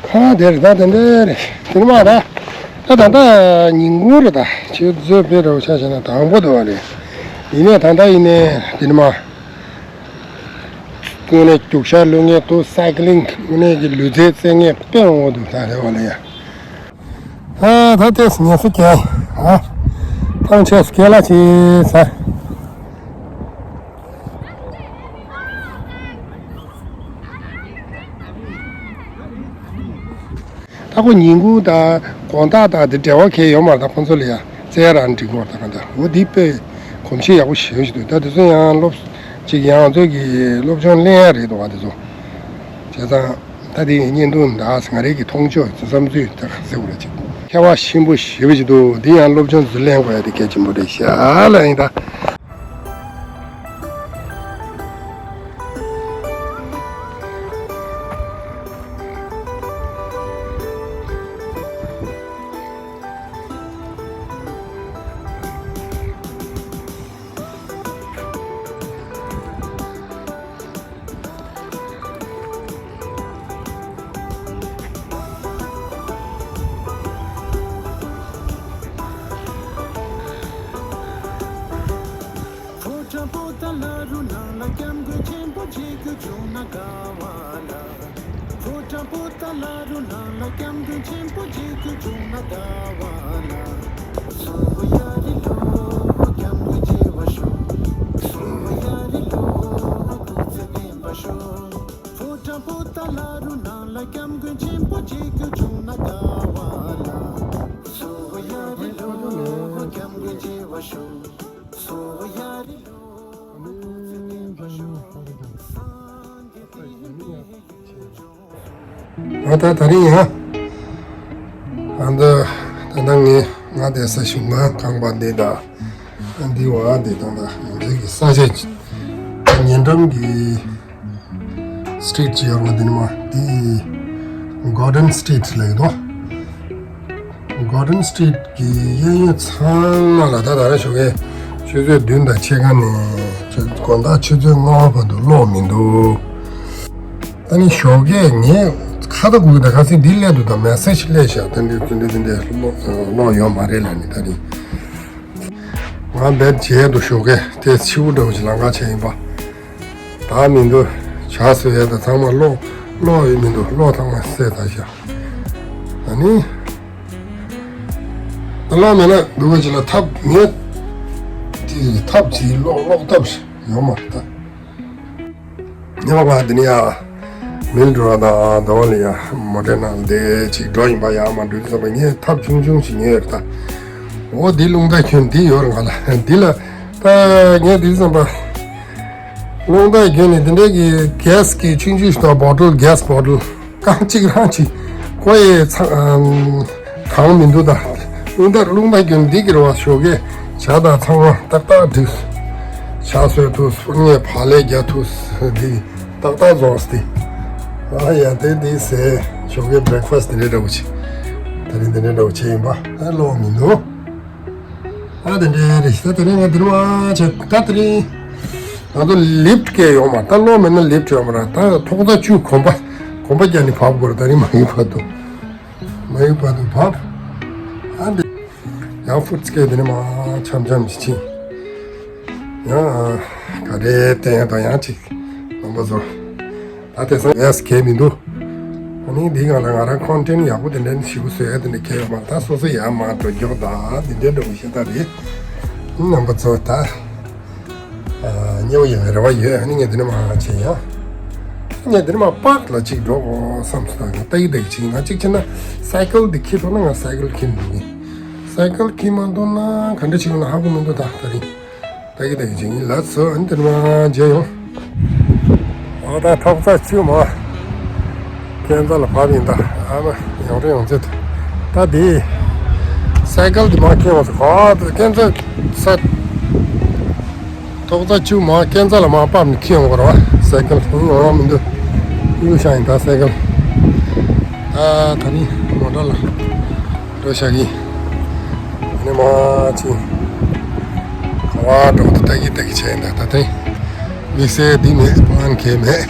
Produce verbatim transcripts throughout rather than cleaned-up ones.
ཁ་དེར་ད་དེ་འདྲ་རེད། དེ་ནི་མ་ད་ད་ད་ད་ཉིན་གུང་རེད། ད་ཆུ་ཚོད་དཔེ་རོགས་ཆ་བྱས་ན་དང་པོ་འདུག་བ་རེད། ཡིན་ནའི་ད་ད་ཡིན་ནའི་དེ་ནི་མ་དངོས་གནས་རྒྱུག་ཤར་གློད་མཁན་དུ་སའི་ཀི་ལིང་དངོས་གནས་ཀྱི་ལུས་རྩལ་རྩེད་མཁན་དཔེ་འོང་བ་འདུག་ད་རེད་བ་ལ་ཡ། ཨ་ད་ལྟས་ངལ་གསོ་རྒྱག་ཨ། ཐང་ཆད་སུ་ཁས་ལ་ཆེ་ས། ད་ཁོ་ཉིན་གུང་དང་དགོང་དག་དང་དེ་འབྲེལ་བ་གང་ཡོད་མ་རེད། ད་ཁོང་ཚོ་ལ་ཡང་རྩེད་རང་འགྲིག་གོ་ད་ག་ད་འོ་འདི་དཔེ་གོམས་གཤིས་ཡག་པོ་ཞེ་པོ་ཞིག་འདུག་ད་དེ་ཚོ་ཡང་སློབ་ཅིག་ཡང་ཚོད་ཀྱི་སློབ་སྦྱོང་ལེན་ཡ་རེད་འདུག་བ་དེ་ཚོ། བྱས་ཙང་ད་དེ་བརྙན་ཐུང་འདྲ་ང་རེ་གི་མཐོང་ཕྱོགས་བསམ་ཚུལ་ད་ག་ཟེར་བ་རེད་ཅིག་ཁྱད་པར་ཆེན་པོ་ཞེ་པོ་ཞིག་འདུག་འདི་ཡང་སློབ་སྦྱོང་ཚུལ་ལེན་དགོས་ཡ་དེ་གལ་ཆེན་པོ་རེད་ཤག་ལ་ཡིན་ད། ཕོ་བྲང་པོ་ཏཱ་ལ་རུ་ནང་ལ་སྐྱབས་མགོན་ཆེན་པོ་མཇལ་རྒྱུ་བྱུང་ན་དགའ་བ་ལ། ཕོ་བྲང་པོ་ཏཱ་ལ་རུ་ནང་ལ་སྐྱབས་མགོན་ཆེན་པོ་མཇལ་རྒྱུ་བྱུང་ན་དགའ་བ་ལ། སོ་ཡ་རི་ལོ་སྐྱབས་མགོན་མཇལ་བར་ཤོག་སོ་ཡ་རི་ལོ་སྐུ་ཚེ་བརྟན་པར་ཤོག་ཕོ་བྲང་པོ་ཏཱ་ལ་རུ་ནང་ལ་སྐྱབས་མགོན་ཆེན་པོ་མཇལ་རྒྱུ་བྱུང་ན་དགའ་བ་ལ། སོ་ཡ་རི་ལོ་སྐྱབས་མགོན་མཇལ་བར་ཤོག་སོ་ཡ་རི་ལོ། ཨ་ད་ད་རིང་ཡང་ཨ་འདི་ད་ལྟ་ངས་ང་བསྡད་ས་གཞུང་ཁང་ཁང་པ་འདི་དང་ཨ་འདི་བ་འདི་དང་ད་ང་ཚོའི་གི་ས་ཆ་ཉེ་འགྲམ་གྱི་སི་ཊི་རིཊ་ཅིག་ཡོད་པ་འདི་ནི་མ་འདི་Garden Street ལབ་ཀྱི་འདུག Garden Street གི་གཡས་གཡོན་ཚང་མ་ལ་ད་ད་རེས་ཞོགས་ཀས་ཆུ་ཚོད་བདུན་དང་ཕྱེད་ཀ་ནས་ཆུ་དགོང་དག་ཆུ་ཚོད་ལྔ་པ་བར་དུ་གློག་མི་འདུག་ད་ནི་ཞོགས་ཀས་ངས་ཁ་ད་གུག་ད་ག་ཚོད་འདི་སླེབས་འདུག་ད་མེ་སེ་ཇི་སླེབས་ཤག་ད་འདི་འདི་འདི་འདི་གློག་གློག་ཡོད་མ་རེད་ལབ་ནི་ད་ནི། ང་བེད་བྱས་འདུག་ཞོགས་ཀས་དེ་ཕྱི་པོ་འདྲ་བོ་ཞིག་ལ་ང་བྱས་ཡིན་པ། ད་མི་འདུག་ཇ་བཟོ་ཡས་དང་ཚང་མ་གློག་གློག་ཡོད་མི་འདུག་གློག་ཚང་མ་བསད་ཚར་ཤག་ད་ནི། ད་གློག་མེད་ན་སྡུག་ག་ཅིག་ལ་ཐབ་ངས་དེ་ཐབ་ཅིག་གློག་གློག་ཐབ་ཡོད་མ་རེད་ད། ཉི་མ་ང་འདི་ནས་ཡ་མིལ་འགྲོ་བ་དང་ཟླ་བ་ལ་ཡ་མོ་ཊའི་ནང་བསྡད་ཅིག་འགྲོ་ཡིན་པ་ཡ་མ་འགྲོ་དུས་ཙམ་པ་ངས་ཐབ་ཆུང་ཆུང་ཞིག་ཉོས་ཡོད་རེད་ད། འོ་འདི་རླུང་རྟ་གྱོན་འདི་ཡོད་རེད་ང་ལ་འདི་ལ་ད་ངས་དུས་ཙམ་པ་རླུང་རྟ་གྱོན་ནས་འདི་འདྲའི་གི་གེ་སི་གི་ཆུང་ཆུང་ཞིག་དང་བོ་ཊལ་གེ་སི་བོ་ཊལ། རྐང་གཅིག་རང་གཅིག་ཁོ་ཡི་ཚ་གང་མི་འདུག་ད་རླུང་རྟ་རླུང་རྟ་རྒྱུན་འདི་གི་རེད་བ། ཞོགས་ཀས་ཇ་དང་ཚང་མ་ཏག་ཏག་འགྲིག་ཇ་བཟོས་ཐུབ་སོ་ངས་བག་ལེབ་རྒྱག་ཐུབ་འདི་ཏག་ཏག་བཟོས་ཏེ། ཨ་ཡ་དེ་འདི་ཟས་ཞོགས་ཀའི་བྷི་རེག་ཕ་སི་འདི་འདྲའི་འདྲ་བོ་ཅིག་ད་རིང་འདི་འདྲའི་འདྲ་བོ་བྱས་ཡིན་པ་ཨ་ལོག་མི་འདུག་ཨ་དེ་འདྲའི་རེད་ཤག་ད་དེ་རིང་ང་འདིར་མ་བྱས་ད་དེ་རིང་ང་ཚོ་ལིཕ་ཊི་སྐད་ཡོད་མ་རེད། ད་གློག་མེད་ན་ལིཕ་ཊི་ཡོད་མ་རེད། ད་ཐོག་རྩེག་བཅུ་གོམ་པ་གོམ་པ་རྒྱག་ནས་བབས་དགོས་རེད། ད་རིང་མ་ཡིན་བར་དུ་མ་ཡིན་བར་དུ་བབས། ཨ་འདི་ཡང་ཧྥུཊ་སི་ཀེ་འདི་ནས་མ་འཆམ་འཆམ་ཅིག་ཕྱིན། ཡང་ག་རེ་བསྟན་ཡང་དང་ཡང་ཅིག་ལམ་པ་བཟོ། ད་དེང་སང་ཡས་གས་མི་འདུག་ཨ་ནི་འདི་སྒང་ལ་ང་རང་ཁོན་ཊེན་ཊི་ཡག་པོ་དེ་འདྲ་ཞིག་བཟོ་ཡ་དེ་འདྲ་གས་ཡོད་མ་རེད། ད་སོ་སོ་ཡར་མར་འགྲོ་མགྱོགས་ད་འདི་འདྲ་འདྲ་བོ་ཞིག་ད་རེད། ལམ་པ་བཟོ་ད། ཉེ་བོ་ཡང་རེ་བ་ཡོད། ཨ་ནི་ངས་འདི་ནས་མར་བྱས་ཡ། ངས་འདི་ནས་མར་པཱརྐ་ལ་གཅིག་འགྲོ་དགོས་བསམ་སོང་། ད་ལྟ་ཡི་ད་གི་གཅིག་ང་གཅིག་བྱས་ན་སའི་ཀལ་འདི་འཁྱེར་ཐུབ་ན་ང་སའི་ཀལ་འཁྱེར་འགྲོ་གི་སའི་ཀལ་འཁྱེར་མ་ཐུབ་ན་ག་འདྲ་བྱེད་དགོས་ན་ཧ་གོ་མི་འདུག་ད་ད་རིང་ད་གི་ད་གི་གཅིག་ཡིན་ལ་ཚོ་ཨ་ནི་འདི་ནས་མར་མཇལ་ཡོང་། ཨ་ད་ཐོག་རྩེག་བཅུ་མ་ཀན་ཛ་ལ་བབས་ཡིན་ད། ཨ་མ་ཡོང་རེ་ཡོང་ཚེ་ད་དེ་སའི་ཀལ་འདི་མར་འཁྱེར་ཡོང་ཟེར་གོ་ད་ཀན་ཛ་ས། ཐོག་རྩེག་བཅུ་མ་ཀན་ཛ་ལ་མར་བབས་ནས་འཁྱེར་ཡོང་དགོས་རེད་བ། སའི་ཀལ་ཡོང་ཡོང་མི་འདུག་གཡུག་བཞག་ཡིན་ད་སའི་ཀལ། ད་ད་རིང་མོ་ཊ་ལ་འགྲོ་བཞག་གི་ཡིན། ཨ་ནི་མར་ཅིག་ག་བ་འགྲོ་འདུག་ལྟ་གི་ལྟ་གི་བྱས་ཡིན་ད། ད་ཐེངས་དམིགས་བསལ་འདི་མེད་པ་ཨན་གས་མེད།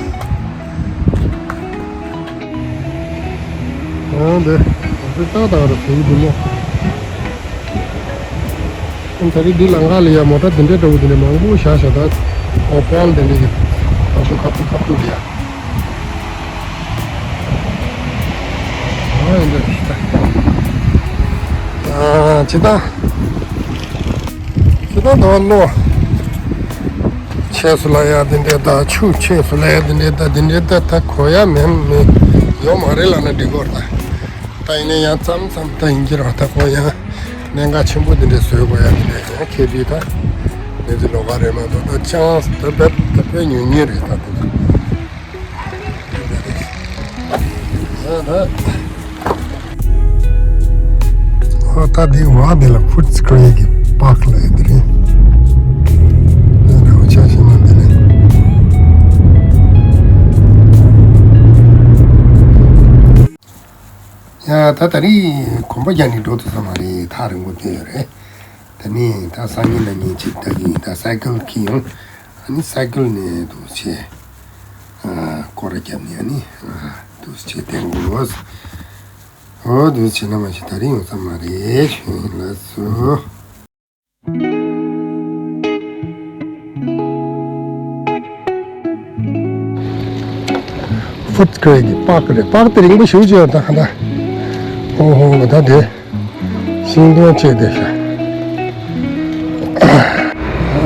ཡང་འདི་ང་ཚོའི་ཏག་ཏག་རུ་ཕེབས་ཀྱི་འདུག་མོ། ཨ་ད་རེས་འདི་ལམ་ཁ་ལ་ཡ་མོ་ཊ་འདི་འདྲའི་འདྲ་བོ་འདི་འདྲ་མང་པོ་བཞག་བཞག་ད། ཨོ་པོལ་འདི་འདྲ་གི་ཁ་ཐུག་ཁ་ཐུག་ཁ་ཐུག་འདི་ཡ། ཨ་འདི་འདྲ་ཞིག་ད། ཨ་ཅི་ད། ཅི་ད་ད་ལོ། ཆས་སུ་ལ་ཡ་འདི་འདྲའི་ད་ཆུ་ཆས་སུ་ལ་ཡ་འདི་འདྲའི་ད་འདི་འདྲའི་ད་ད་གོ་ཡ་མེད་མེད་ཡོད་མ་རེད་ལབ་ན་འགྲིག་གི་རེད་ད། ད་ཡིན་ན་ཡང་མཚམས་མཚམས་ད་ཡིན་གྱི་རེད་ད་ཁོ་ཡང་གནད་འགག་ཆེན་པོ་འདི་འདྲའི་བཟོས་དགོས་ཡ་འདི་འདྲའི་ཡང་ཁེ་དུས་ད་ནི་འདི་ལོ་ག་རེད་མ་གཏོགས་ད་ཅང་ད་བེད་ད་བེད་ཉུང་ཉུང་རེད་ད་དེ་ད། ད་ད། ཨོ་ད་འདི་བ་འདི་ལ་ཕུཊ་སི་ཀྲི་གི་པཱག་ལ་ཡོད་དེ་རེད། ད་འདྲ་བོ་ཆ་ཤེས་མ་འདི་ནི། ཡ་ད་ད་རེས་གོམ་པ་རྒྱག་ནས་འགྲོ་ཐུབ་ས་མ་རེད། ཐག་རིང་པོ་ཕེབས་ཡོད་རེད། ད་ནི་ད་སང་ཉིན་གནངས་ཉིན་ཅིག་ལྟ་གི་ཡིན། ད་སའི་ཀལ་འཁྱེར་ཡོང་། ཨ་ནི་སའི་ཀལ་ནས་འདུག་བྱས། ཨ་སྐོར་ར་བརྒྱབ་ནས་ཨ་ནི་ཨ་འདུག་བྱས་བསྡད་དགོས། ཨོ་འདུག་བྱས་ན་མ་གཞི་ད་རིང་ཡོང་ས་མ་རེད། ཞུ་ཡིན་ལགས་སོ། ཕུཊ་སི་ཀྲི་གི་པཱག་རེད། པཱག་དེ་རིང་པོ་ཞེ་པོ་ཅིག་ཡོད་ད་ག་ད། ཨོ་ཧོ་ད་དེ། ཤིང་སྡོང་བཅས་བསྡད་ཤག་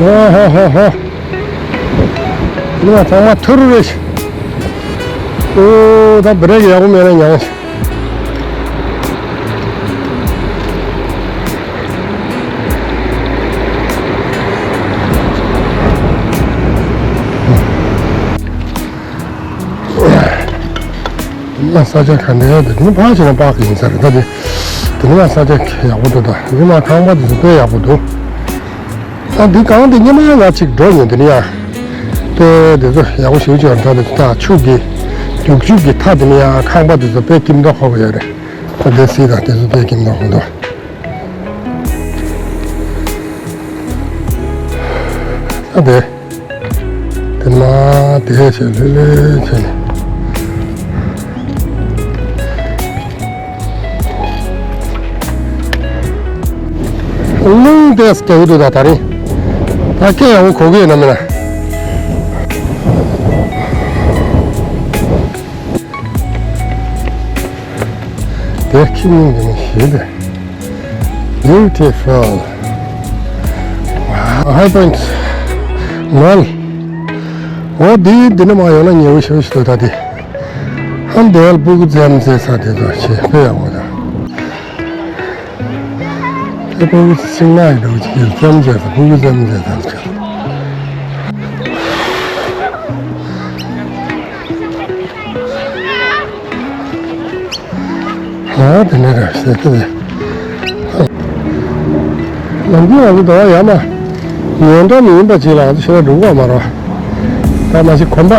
ཨོ་ཧོ་ཧོ་ཧོ། འདི་ལ་ཚང་མ་ཐུ་རུ་རེད་ཤག་ཨོ་ད་བི་རེག་ཡག་པོ་མེད་ན་ཉང་ཤག་ང་ས་ཆ་ག་འདྲ་ཡོད་དེ་དེ་ནི་ཕར་ཕྱིན་ན་པཱག་ཡིན་ས་རེད་ད་དེ། དེ་ནི་ང་ས་ཆ་ཡག་པོ་འདུག་ད་འདི་ན་ཁང་པ་དེ་ཚོ་དཔེ་ཡག་པོ་འདུག་ད་འདི་གང་དེ་སྙེ་མ་ང་གཅིག་འགྲོ་ཡིན་དེ་ནི་ཡ། དཔེ་དེ་ཚོ་ཡག་པོ་ཞེ་པོ་ཅིག་ཡོད་ད་དེ་ད་ཆུ་གི་རྒྱུག་ཆུ་གི་མཐའ་དེ་ནི་ཡ་ཁང་པ་དེ་ཚོ་དཔེ་སྐྱིད་མདོག་ཁ་པོ་ཡོད་རེད། ད་དེ་སྲིད་ད་དེ་ཚོ་དཔེ་སྐྱིད་མདོག་ཁ་པོ་འདུག་ད་དེ། དེ་ནས་དེ་བྱས་ལྷོད་ལྷོད་བྱས་ནས། རླུང་དེ་སྐྱེ་གི་འདུག་ད་ད་རིང་། ད་སྐད་ཡག་པོ་གོ་གི་ཡོད་ན་མེད་ན། དེ་ཁྱི་མིང་དེ་ནི་ཞེས་དེ། Beautiful. Wow. High Point. ནོལ། འོ་འདི་འདི་ནས་མར་ཡོང་ན་ཉེ་བོ་ཞེ་པོ་ཞིག་འདུག་ད་འདི། ཧན་དེལ་སྤུ་གུ་འཛེམ་འཛེ་ས་དེ་ཚོ་ཆེ་དཔེ་ཡག་པོ་འདུག་དེ་སྤུ་གུ་ཤིང་ནགས་ཡི་འདུག་ཅིག་འཛེམ་འཛེ་ས་སྤུ་གུ་འཛེམ་འཛེ་ས་ཆེ། ཨ་དེ་ནས་ར་ཞེས་ཏེ། ལམ་རྒྱུད་ང་ཚོ་འགྲོ་བ་ཡ་མ། ཉེ་འགྲམ་མི་ཡིན་པ་ཅིག་ལ་ང་ཚོ་ཤེས་ན་འགྲོ་གི་མ་རེད། ད་མ་གཞི་གོམ་པ།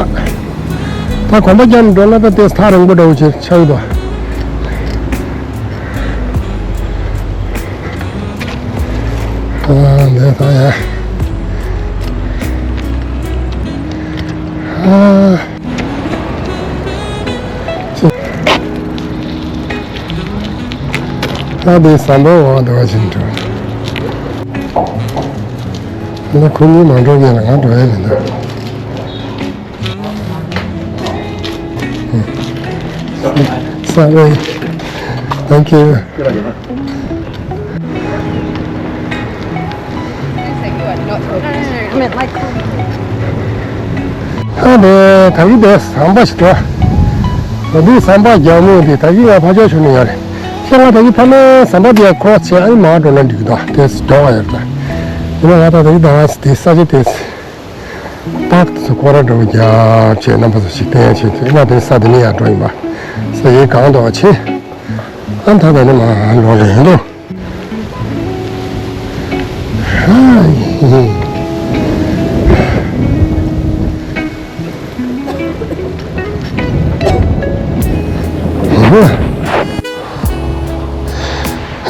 ད་གོམ་པ་རྒྱག་ནས་འགྲོ་ན་ད་ཏོག་ཙམ་ཐག་རིང་པོ་འདྲ་བོ་ཅིག་ཆགས་ཀྱི་འདུག་ཨ་འདི་ད་ཡ། ཨ། ད་དེ་ཟམ་པའི་འོག་འདྲ་བ་ཞིག་འགྲོ། ད་ཁོ་གཉིས་མ་འགྲོ་མཁན་ལ་ང་འགྲོ་ཡ་མི་འདུག Sorry. Thank you. ཨ་ནི་ད་གིན་དེ་ཟམ་པ་ཞིག་འགྲོ། ད་གིན་ཟམ་པ་རྒྱག་མོ་འདི་ད་གིན་ང་ཕར་ཕྱོགས་ཞུ་ནི་ཡོད་རེད། ཁྱེད་ང་ད་གིན་ཕ་མའི་ཟམ་པ་དེ་ཁོ་ཆེ་ཨ་ནི་མར་འགྲོ་ན་འགྲིག་གི་འདུག་དེ་སྒྲོག་པ་ཡོད་རེད། དེ་ནས་ང་ད་ད་གིན་ད་ང་དེ་ས་ཆ་དེ་པར་དེ་ཚོ་སྐོར་ར་འགྲོ་བརྒྱབ་བྱས་རྣམ་པ་ཚོ་ཞིག་བསྟན་བྱས་དེ་ང་དེ་ས་དེ་ནས་ཡར་འགྲོ་ཡིན་པ། ས་ཡི་གང་དུ་བ་ཆེ། ཨ་ད་ད་ནི་མ་ལོག་ལེ་ཡིན་འདུག་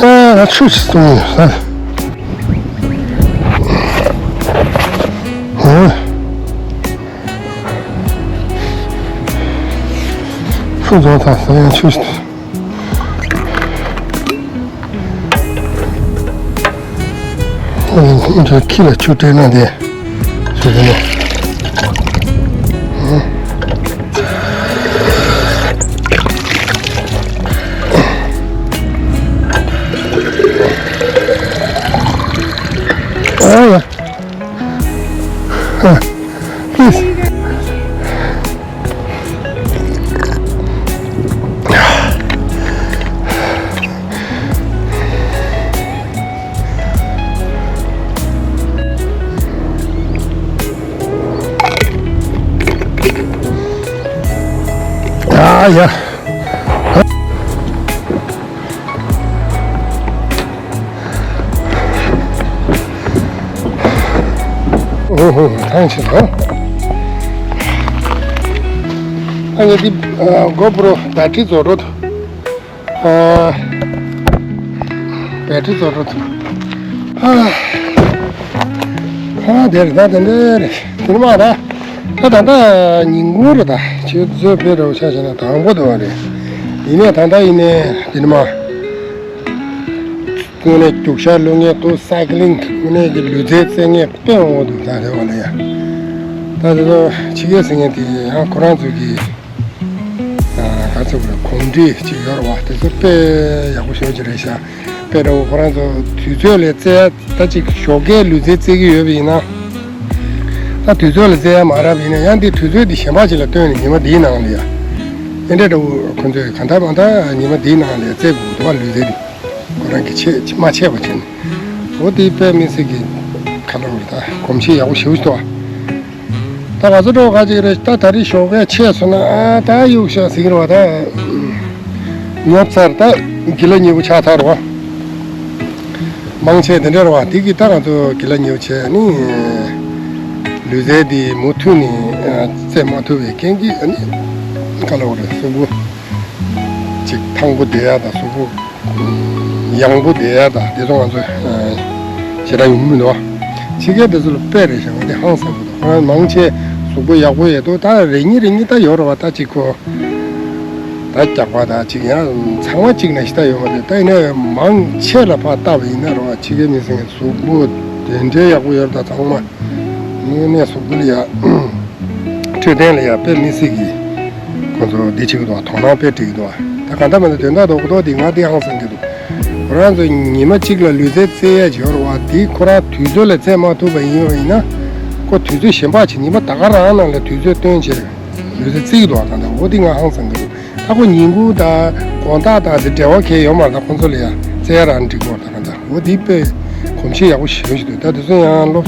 ཨ་ཆུ་ཞིག་སོང་ཡོད་ས། ཨ་ཆུ་རྫོང་ཐང་ས་ཡང་ཆུ་ཞིག་ཁྱི་ལ་ཆུ་སྤྲད་ན་དེ་ཞུ་གི་ནས། ཨ་ཡ། ཨ། Please. ཨ་ཡ། ཨོ་ཧོ། ཐང་ཆད་སོང་། ཨ་ངས་འདི་ཨ་GoPro battery རྫོགས་འགྲོ་འདུག་ཨ་battery རྫོགས་འགྲོ་འདུག་ཨ་ཨ་དེ་རེད། ད་དེ་འདྲ་རེད། དེ་ནི་མ་རེད། ད་ད་ལྟ་ཉིན་གུང་རེད། ད་ཁྱོད་ཚོས་དཔེ་འདྲ་བོ་ཆ་བཞག་ན་དང་པོ་འདུག་བ་རེད། ཡིན་ནའི་ད་ལྟ་ཡིན་ནའི་དེ་ནི་མ། དངོས་གནས་རྒྱུག་ཤར་གློད་མཁན་དང་སའི་ཀི་ལིང་དངོས་གནས་ཀྱི་ལུས་རྩལ་རྩེད་མཁན་དཔེ་མང་པོ་འདུག་ད་རེད་བ་ལ་ཡ། ད་དེ་ཚོ་ཕྱི་རྒྱལ་ཟེར་མཁན་དེ་ཡང་ཁོ་རང་ཚོ་གི་ཨ་ག་ཚོད་རེད། གོམས་འདྲིས་ཅིག་ཡོད་རེད་བ། དེ་ཚོ་དཔེ་ཡག་པོ་ཞེ་པོ་ཅིག་རེད་ཤག་དཔེ་འདྲ་བོ་ཁོ་རང་ཚོ་དུས་ཚོད་ལ་རྩེ་ཡ། ད་ཅིག་ཞོགས་ཀའི་ལུས་རྩལ་རྩེ་གི་ཡོད་པ་ཡིན་ན། ད་དུས་ཚོད་ལ་རྩེ་ཡ་མ་རག་པ་ཡིན་ན་ཡང་དེ་དུས་ཚོད་དེ་གཞན་པ་ཅིག་ལ་བཏོན་ནས་ཉི་མ་འདིའི་ནང་ལ་ཡ། དེ་འདྲ་འདྲ་བོ་ཁོ་ཚོས་གང་ལྟར་མ་ལྟར་ཉི་མ་འདིའི་ནང་ལ་རྩེ་དགོས་འདུག་བ། ལུས་རྩལ་དེ་ཁོ་རང་གི་ཆད་མ་ཆད་པ་བྱས་ནས། འོ་དེ་དཔེ་མི་སྲིད་ཀྱི་ཁ་ལོ་རེད། ད་གོམས་གཤིས་ཡག་པོ་ཞེ་པོ་ཞིག་འདུག་བ། ད་ང་ཚོ་འགྲོ་ག་ཅིག་རེད། ད་ད་རེས་ཞོགས་ཀས་ཆད་སོང་ན་ཨ་ད་གཡུག་ཤག་ཟེར་གྱི་རེད་བ། ད་ཉོབ་ཚར། ད་གྱི་ལ་ཉེ་པོ་ཆགས་ཚར་བ། མང་ཆེ་དེ་འདྲ་རེད་བ། དེ་གི་ད་ང་ཚོ་གྱི་ལ་ཉེ་པོ་བྱས་ནི་ལུས་རྩལ་དེ་མུ་མཐུད་ནས་རྩེ་མ་ཐུབ་པའི་རྐྱེན་གྱིས་ཨ་ནི་ག་ལ་བ་རེད། གཟུགས་པོ་ཅིག་ཐང་པོ་བསྡད་ཡ་དང་གཟུགས་པོ་ཡང་པོ་བསྡད་ཡ་དང་དེ་ཚོ་ང་ཚོ་ཞེ་དྲག་ཡོང་གི་མི་འདུག་ཕྱི་རྒྱལ་དེ་ཚོ་ལ་དཔེ་རེད་ཤག་ང་དེ་ཧང་སང་གི་འདུག་ཁོ་རང་མང་ཆེ་གཟུགས་པོ་ཡག་པོ་ཡོད་དོ། ད་རེ་གཉིས་རེ་གཉིས་ད་ཡོད་རེད་བ། ད་ཅིག་ཁོ་ད་རྒྱགས་པ་ད་ཅིག་ཡང་ཚང་མ་གཅིག་ནང་བཞིན་ད་ཡོད་མ་རེད། ད་ཡིན་ན་མང་ཆེ་ལ་ཕར་བལྟས་པ་ཡིན་ན་རེད་བ། ཕྱི་རྒྱལ་མི་སེར་གཟུགས་པོ་དེ་འདྲའི་ཡག་པོ་ཡོད་རེད། ད་ཚང་མ་དངོས་གནས་གཟུགས་པོ་ལ་ཡ། འཕྲོད་བསྟེན་ལ་ཡང་དཔེ་མི་སྲིད་ཀྱི་ཁོང་ཚོ་འདི་བྱེད་ཀྱི་འདུག་དོ་སྣང་དཔེ་སྤྲད་ཀྱི་འདུག་ད་གང་ལྟར་མ་ལྟར་དོན་དག་རྡོག་རྡོག་འདི་ང་འདི་ཧང་སང་གི་འདུག་ཁོ་རང་ཚོ་ཉི་མ་གཅིག་ལ་ལུས་རྩལ་རྩེ་ཡ་ཅིག་ཡོད་རེད་བ། འདི་ཁོ་རང་དུས་ཚོད་ལ་རྩེ་མ་ཐུབ་པ་ཡིན་པ་ཡིན་ན། ཁོ་དུས་ཚོད་གཞན་པ་ཅིག་ཉི་མ་ད་ག་རང་ནང་ལ་དུས་ཚོད་བཏོན་བྱས་ལུས་རྩལ་རྩེ་གི་འདུག་གང་ལྟར་འོ་འདི་ང་ཧང་སང་གི་འདུག་ད་ཁོ་ཉིན་གུང་དང་དགོང་དག་དང་དེ་འབྲེལ་བ་གང་ཡང་ཡོད་མ་རེད། ད་ཁོང་ཚོ་ལ་ཡང་རྩེ་ཡ་རང་འགྲིག་གི་རེད། ད་གང་ལྟར་འོ་འདི་དཔེ་གོམས་གཤིས་ཡག་པོ་ཞེ་པོ་ཞིག་འདུག་ད་དེ་ཚོ་ཡང་སློབ་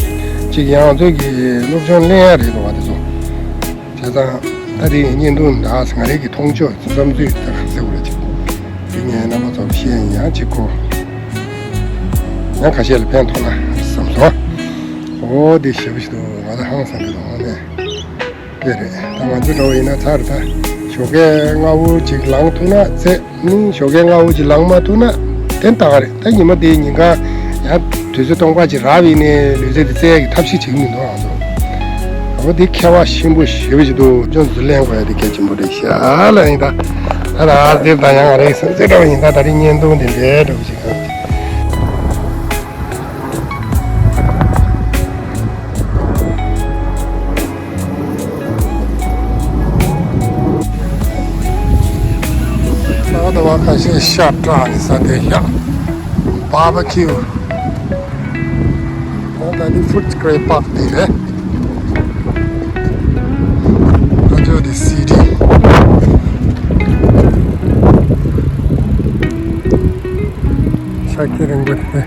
ཅིག་ཡང་ང་ཚོའི་གི་སློབ་སྦྱོང་ལེན་ཡ་རེད་འདུག་བ། དེ་ཚོ་བྱས་ཙང་ད་དེ་ཡི་བརྙན་ཐུང་འདྲ་ང་རའི་གི་མཐོང་ཕྱོགས་བསམ་ཚུལ་ད་ག་ཟེར་དགོས་རེད། ཅིག་འདི་ངས་རྣམ་པ་ཚོར་བཤད་ཡིན། ཡང་ཅིག་གོ་ཡང་ཁ་ཤས་ལ་ཕན་ཐོགས་ན་བསམ་སོང་། འོ་དེ་ཞེ་པོ་ཞིག་འདུག་ང་ད་ཧང་སང་གི་འདུག་ཨ་ནི། དེ་རེད། ད་ང་ཚོ་འདྲ་བོ་ཡིན་ན་ཚར། ད་ཞོགས་ཀས་སྔ་པོ་ཅིག་ལངས་ཐུབ་ན་རྩེ། ནི་ཞོགས་ཀས་སྔ་པོ་ཅིག་ལངས་མ་ཐུབ་ན་དེ་ད་ག་རེད། ད་ཉི་མ་དེའི་ཉིན་གང་ཡང་དུས་ཚོད་སྟོང་པ་ཅིག་རག་པ་ཡིན་ནའི་ལུས་རྩལ་དེ་རྩེ་ཡག་གི་ཐབས་ཤེས་བྱེད་ཀྱི་མི་འདུག་ཨང་ཚོ། འོ་དེ་ཁྱད་པར་ཆེན་པོ་ཞེ་པོ་ཅིག་འདུག་ཅུང་ཙམ་གླེང་དགོས་ཡ་དེ་གལ་ཆེན་པོ་རེད་ཤག་ལ་ཡིན། ད་ད་ད་དེ་ད་ཡང་ང་རེ་སེམས་ཚེ་འདྲ་བོ་ཡིན། ད་ད་རེས་བརྙན་ཐུང་དེ་འདྲའི་འདྲ་བོ་ཅིག་གང་། ད་ད་བ་ཁ་ཤས་ཤ་བཀྲ་ནས་ས་དེ་ཡག་བྷར་བྷི་ཁིའུ། ད་ད་འདི་ཕུཌ་ཀྲེ་པཱག་འདི་རེད། ད་ཅོ་འདི་སི་ཊི། ཤ་ཁྱི་རིང་པོ་དེ།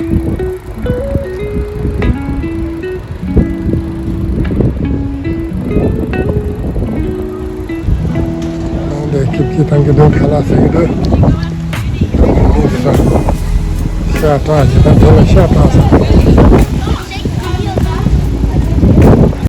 འདི་ཁྱིམ་གྱི་ཐང་གི་འདུག་ཁ་ལག་ཟ་གི་འདུག་ཤ་བཀྲ་ཞིག་དང་དེ་ལ་ཤ་བཀྲ་ཟེར།